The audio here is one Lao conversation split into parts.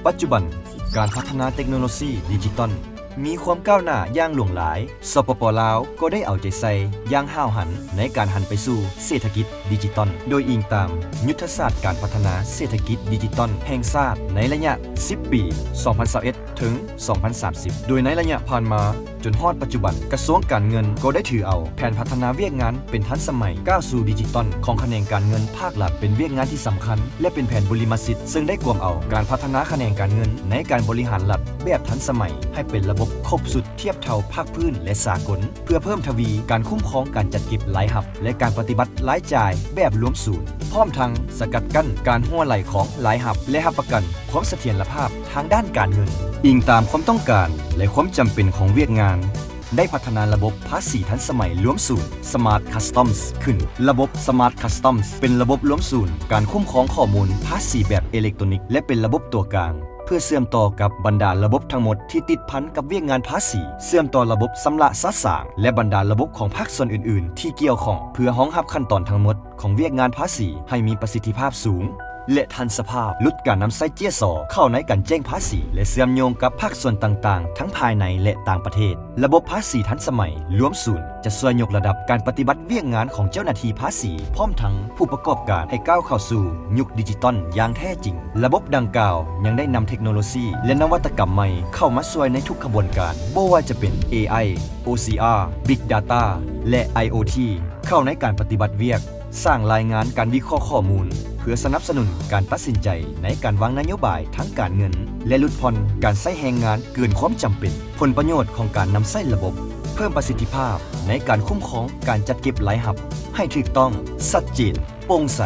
ປັດຈຸບັນ, ການພັດທະນາເຕັກໂນໂລຊີດິຈິຕອນມີຄວາມກ້າວໜ້າຢ່າງຫຼວງຫຼາຍ, ສປປ ລາວ ກໍໄດ້ເອົາໃຈໃສ່ຢ່າງຫ້າວຫັນໃນການຫັນໄປສູ່ເສດຖະກິດດິຈິຕອນ, ໂດຍອີງຕາມຍຸດທະສາດການພັດທະນາເສດຖະກິດດິຈິຕອນແຫ່ງຊາດໃນໄລຍະສິບປີ, ສອງພັນຊາວເອັດ ເຖິງ ສອງພັນສາມສິບ ໂດຍໃນໄລຍະຜ່ານມາຈົນຮອດປັດຈຸບັນ, ກະຊວງການເງິນກໍໄດ້ຖືເອົາແຜນພັດທະນາວຽກງານເປັນທັນສະໄໝກ້າວສູ່ດິຈິຕອນຂອງຂະແໜງການເງິນພາກລັດ ເປັນວຽກງານທີ່ສຳຄັນ ແລະ ເປັນແຜນບຸລິມະສິດ, ເຊິ່ງໄດ້ກວມເອົາການພັດທະນາຂະແໜງການເງິນໃນການບໍລິຫານລັດແບບທັນສະໄໝໃຫ້ເປັນລະບົບຄົບຊຸດທຽບເທົ່າພາກພື້ນ ແລະ ສາກົນ, ເພື່ອເພີ່ມທະວີການຄຸ້ມຄອງການຈັດເກັບລາຍຮັບ ແລະ ການປະຕິບັດລາຍຈ່າຍແບບລວມສູນ, ພ້ອມທັງສະກັດກັ້ນການຮົ່ວໄຫຼຂອງລາຍຮັບ ແລະ ຮັບປະກັນຄວາມສະຖຽນລະພາບທາງດ້ານການເງິນ. ອີງຕາມຄວາມຕ້ອງການ ແລະ ຄວາມຈຳເປັນຂອງວຽກງານ, ໄດ້ພັດທະນາລະບົບພາສີທັນສະໄໝລວມສູນ Smart Customs ຂຶ້ນ. ລະບົບ Smart Customs ເປັນລະບົບລວມສູນການຄຸ້ມຄອງຂໍ້ມູນພາສີແບບເອເລັກໂຕນິກ ແລະ ເປັນລະບົບຕົວກາງ ເພື່ອເຊື່ອມຕໍ່ກັບບັນດາລະບົບທັງໝົດທີ່ຕິດພັນກັບວຽກງານພາສີ, ເຊື່ອມຕໍ່ລະບົບຊຳລະສະສາງ ແລະ ບັນດາລະບົບຂອງພາກສ່ວນອື່ນໆທີ່ກ່ຽວຂ້ອງ ເພື່ອຮອງຮັບຂັ້ນຕອນທັງໝົດຂອງວຽກງານພາສີໃຫ້ມີປະສິດທິພາບສູງ ແລະ ທັນສະພາບ. ຫຼຸດການນຳໃຊ້ເຈ້ຍຊໍເຂົ້າໃນການແຈ້ງພາສີ ແລະ ເຊື່ອມໂຍງກັບພາກສ່ວນຕ່າງໆ ທັງພາຍໃນ ແລະ ຕ່າງປະເທດ. ລະບົບພາສີທັນສະໄໝລວມສູນຈະຊ່ວຍຍົກລະດັບການປະຕິບັດວຽກງານຂອງເຈົ້າໜ້າທີ່ພາສີ ພ້ອມທັງຜູ້ປະກອບການໃຫ້ກ້າວເຂົ້າສູ່ຍຸກດິຈິຕອນຢ່າງແທ້ຈິງ. ລະບົບດັ່ງກ່າວຍັງໄດ້ນຳເທັກໂນໂລຊີ ແລະ ນະວັດຕະກຳໃໝ່ເຂົ້າມາຊ່ວຍໃນທຸກຂະບວນການ, ບໍ່ວ່າຈະເປັນ ເອໄອ, ໂອຊີອາ, Big Data ແລະ ໄອໂອທີ ເຂົ້າໃນການປະຕິບັດວຽກ, ສ້າງລາຍງານການວິເຄາະຂໍ້ມູນ ເພື່ອສະໜັບສະໜູນການຕັດສິນໃຈໃນການວາງນະໂຍບາຍທາງການເງິນ ແລະ ຫຼຸດຜ່ອນການໃຊ້ແຮງງານເກີນຄວາມຈຳເປັນ. ຜົນປະໂຫຍດຂອງການນຳໃຊ້ລະບົບ ເພີ່ມປະສິດທິພາບໃນການຄຸ້ມຄອງການຈັດເກັບລາຍຮັບໃຫ້ຖືກຕ້ອງ, ຊັດເຈນ, ໂປ່ງໃສ,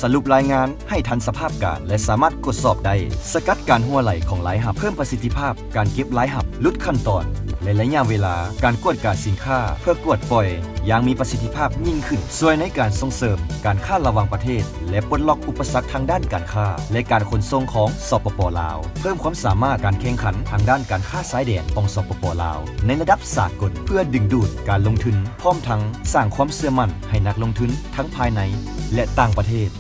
ສະຫຼຸບລາຍງານໃຫ້ທັນສະພາບການ ແລະ ສາມາດກວດສອບໄດ້, ສະກັດການຮົ່ວໄຫຼຂອງລາຍຮັບ, ເພີ່ມປະສິດທິພາບການເກັບລາຍຮັບ, ຫຼຸດຂັ້ນຕອນ ແລະ ໄລຍະເວລາການກວດກາສິນຄ້າເພື່ອກວດປ່ອຍຢ່າງມີປະສິດທິພາບຍິ່ງຂຶ້ນ, ຊ່ວຍໃນການສົ່ງເສີມການຄ້າລະຫວ່າງປະເທດ ແລະ ປົດລັອກອຸປະສັກທາງດ້ານການຄ້າ ແລະ ການຂົນສົ່ງຂອງ ສປປ ລາວ, ເພີ່ມຄວາມສາມາດການແຂ່ງຂັນທາງດ້ານການຄ້າຊາຍແດນຂອງ ສປປ ລາວ ໃນລະດັບສາກົນ ເພື່ອດຶງດູດການລົງທຶນ, ພ້ອມທັງສ້າງຄວາມເຊື່ອໝັ້ນໃຫ້ນັກລົງທຶນທັງພາຍໃນ ແລະ ຕ່າງປະເທດ.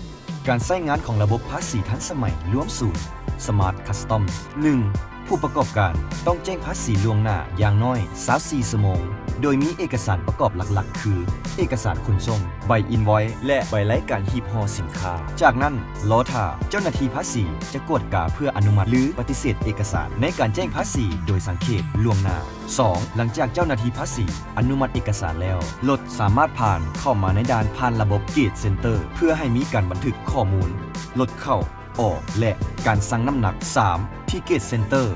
ການໃຊ້ງານຂອງລະບົບພາສີທັນສະໄໝລວມສູນ Smart Customs. ໜຶ່ງ, ຜູ້ປະກອບການຕ້ອງແຈ້ງພາສີລ່ວງໜ້າຢ່າງໜ້ອຍຊາວສີ່ຊົ່ວໂມງ, ໂດຍມີເອກະສານປະກອບຫຼັກໆ ຄື ເອກະສານຂົນສົ່ງ, ໃບອິນວອຍ ແລະ ໃບລາຍການຮີບຫໍ່ສິນຄ້າ. ຈາກນັ້ນ, ລໍຖ້າເຈົ້າໜ້າທີ່ພາສີຈະກວດກາເພື່ອອະນຸມັດ ຫຼື ປະຕິເສດເອກະສານໃນການແຈ້ງພາສີໂດຍສັງເຂດລ່ວງໜ້າ. ສອງ, ຫຼັງຈາກເຈົ້າໜ້າທີ່ພາສີອະນຸມັດເອກະສານແລ້ວ, ລົດສາມາດຜ່ານເຂົ້າມາໃນດ່ານຜ່ານລະບົບ Gate Center ເພື່ອໃຫ້ມີການບັນທຶກຂໍ້ມູນລົດເຂົ້າ, ອອກ ແລະ ການຊັ່ງນ້ຳໜັກ. ສາມ, ທີ່ Gate Center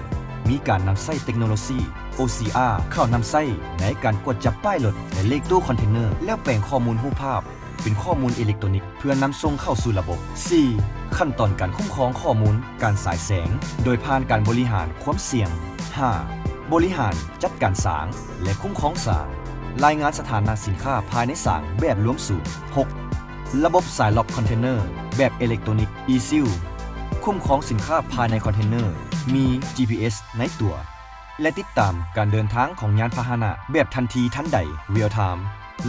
ມີການນຳໃຊ້ເຕັກໂນໂລຊີ ໂອຊີອາ ເຂົ້ານຳໃຊ້ໃນການກວດຈັບປ້າຍລົດ ແລະ ເລກຕູ້ຄອນເທນເນີ ແລ້ວແປງຂໍ້ມູນຮູບພາບເປັນຂໍ້ມູນເອເລັກໂຕນິກ ເພື່ອນຳສົ່ງເຂົ້າສູ່ລະບົບ. ສີ່, ຂັ້ນຕອນການຄຸ້ມຄອງຂໍ້ມູນການສາຍແສງ ໂດຍຜ່ານການບໍລິຫານຄວາມສ່ຽງ. ຫ້າ, ບໍລິຫານຈັດການສາງ ແລະ ຄຸ້ມຄອງສາງ, ລາຍງານສະຖານະສິນຄ້າພາຍໃນສາງແບບລວມສູນ. ຫົກ, ລະບົບສາຍລັອກຄອນເທນເນີແບບເອເລັກໂຕນິກ e-seal ຄຸ້ມຄອງສິນຄ້າພາຍໃນຄອນເທນເນີ ມີ ຈີພີເອສ ໃນຕົວ ແລະ ຕິດຕາມການເດີນທາງຂອງຍານພາຫະນະແບບທັນທີທັນໃດ real time.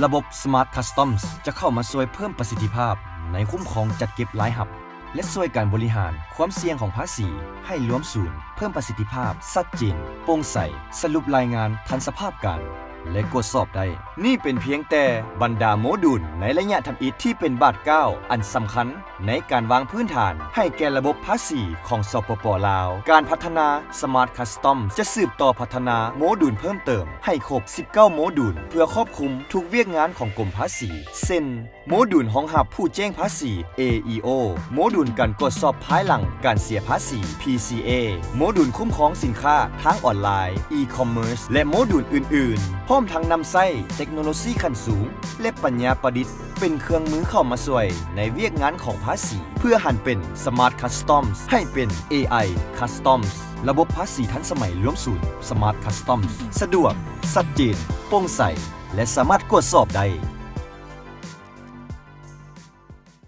ລະບົບ Smart Customs ຈະເຂົ້າມາຊ່ວຍເພີ່ມປະສິດທິພາບໃນຄຸ້ມຄອງຈັດເກັບລາຍຮັບ ແລະ ຊ່ວຍການບໍລິຫານຄວາມສ່ຽງຂອງພາສີໃຫ້ລວມສູນ, ເພີ່ມປະສິດທິພາບ, ຊັດເຈນ, ໂປ່ງໃສ, ສະຫຼຸບລາຍງານທັນສະພາບການ ແລະ ກວດສອບໄດ້. ນີ້ເປັນພຽງແຕ່ບັນດາໂມດູນໃນໄລຍະທຳອິດທີ່ເປັນບາດກ້າວອັນສຳຄັນໃນການວາງພື້ນຖານໃຫ້ແກ່ລະບົບພາສີຂອງ ສປປ ລາວ. ການພັດທະນາ Smart Customs ຈະສືບຕໍ່ພັດທະນາໂມດູນເພີ່ມເຕີມໃຫ້ຄົບສິບເກົ້າໂມດູນ ເພື່ອຄອບຄຸມທຸກວຽກງານຂອງກົມພາສີ ເຊັ່ນ ໂມດູນຮອງຮັບຜູ້ແຈ້ງພາສີ ເອອີໂອ, ໂມດູນການກວດສອບພາຍຫຼັງການເສຍພາສີ ພີຊີເອ, ໂມດູນຄຸ້ມຄອງສິນຄ້າທາງອອນລາຍ e-commerce ແລະ ໂມດູນອື່ນໆ, ພ້ອມທັງນຳໃຊ້ເຕັກໂນໂລຊີຂັ້ນສູງ ແລະ ປັນຍາປະດິດເປັນເຄື່ອງມືເຂົ້າມາຊ່ວຍໃນວຽກງານຂອງພາສີ ເພື່ອຫັນເປັນ Smart Customs ໃຫ້ເປັນ ເອໄອ Customs. ລະບົບພາສີທັນສະໄໝລວມສູນ Smart Customs ສະດວກ, ຊັດເຈນ, ໂປ່ງໃສ ແລະ ສາມາດກວດສອບໄດ້.